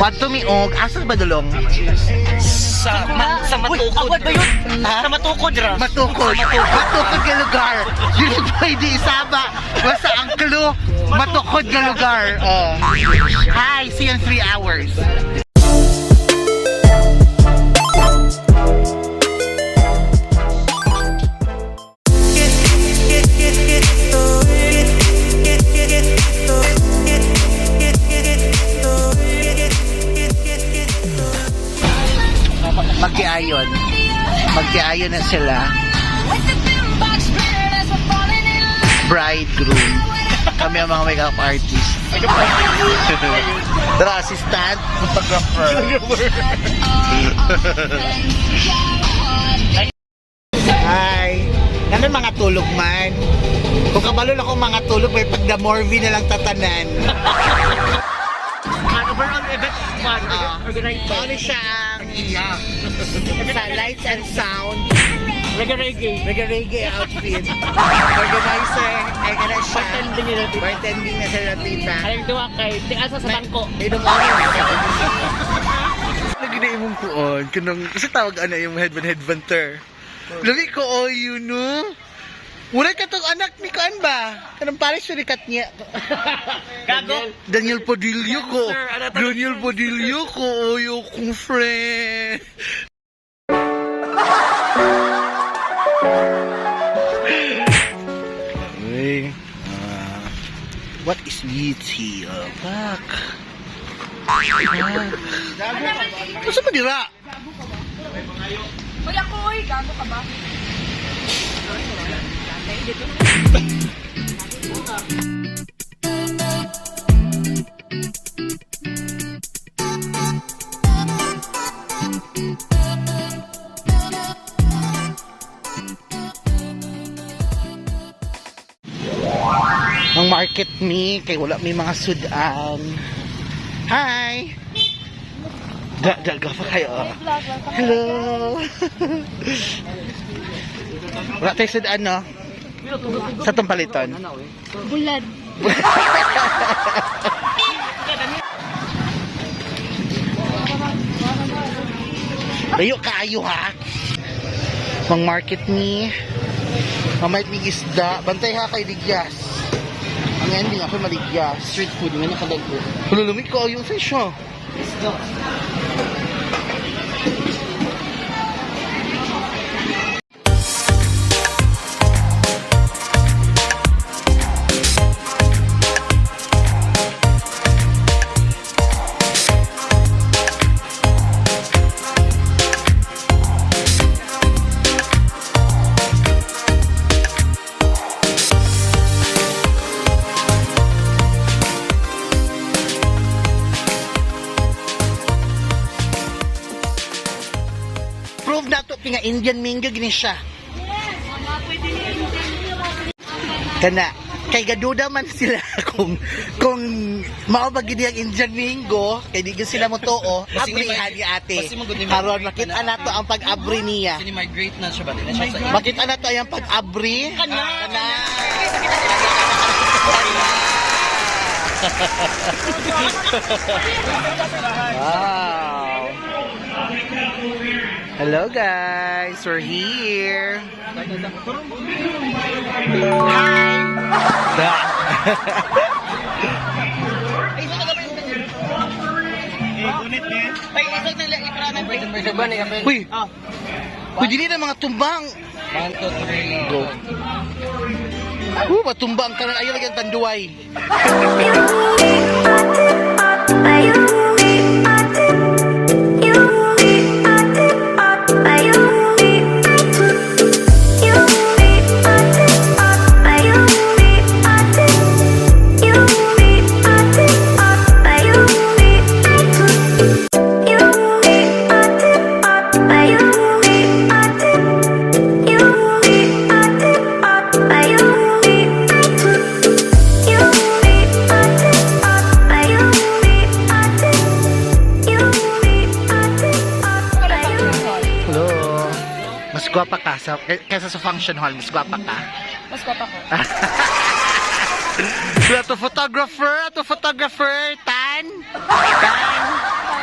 Wadto mi og asa ba dulong? Sa matukod. Agwad ba yun? Ha? Sa matukod ra. Matukod. Matukod nga lugar. Dili pwede isaba. Basta ang clue, matukod nga lugar. Oh. Hi, see you in 3 hours. Magkiayon. Magkiayon na sila. Bridegroom. Kami ang mga makeup artist. Tara, assistant, photographer. Hi. Nanon mga tulog man. Kung kabalo na akong mga tulog, may pagda Morvi na lang tatanan. Overall event one, organized by Paano siya ang sa lights and sound. Reggae Reggae. Reggae reggae outfit. Organizer. Ay, kana siya. Bartending nila tita. Bartending na sila tita. Ay, duwa kay di asa sa bangko. Inom oras. Lagi na imong kuon. Kanang, kasi tawag ana yung headband headbanter. Lagi ko oh you know. Wala ka tong anak ni kuan ba? Kanang pares ni kat niya. Gago. Daniel Padillo ko. Sir, ano to? Daniel Padillo ko. Oyo kong friend. Uy. Ah, what is beauty? Oh, fuck. Fuck. Asa ba dira? Uy, ako, uy, gago ka ba? Ang market ni kay wala may mga sudan. Hi. Da da gafa kayo. Hello. Wala tayo sudan no? Sa tong paliton. Bulad. Layo kaayo ha. Mang market ni. Mamait ni isda. Bantay ha kay Ligyas. Ang ending ako maligyas. Street food nga nakadago. Hululumit ko yung fish oh. Isda. Prove na to nga Indian mango gini siya. Kana kay gaduda man sila kung mao ba gini ang Indian mango kay di gyud sila mo tuo Basta abri ni ate basta mo gud ni karon migrate makita na. nato ang pag-abri niya. Sini migrate na siya ba? Di na siya sa Makita nato ang pag-abri. Kana. Kana. Wow. Hello guys, we're here. Hi. Ay, isa na lang ipranan. Uy. Uy, dili na mga tumbang. 1, 2, 3, Go. Matumbang ka na. Ayun lagi ang tanduay. Hello. Mas gwapa ka sa, kaysa sa function hall, mas gwapa ka. Mas gwapa ko. Ato photographer, ato photographer, Tan. Tan.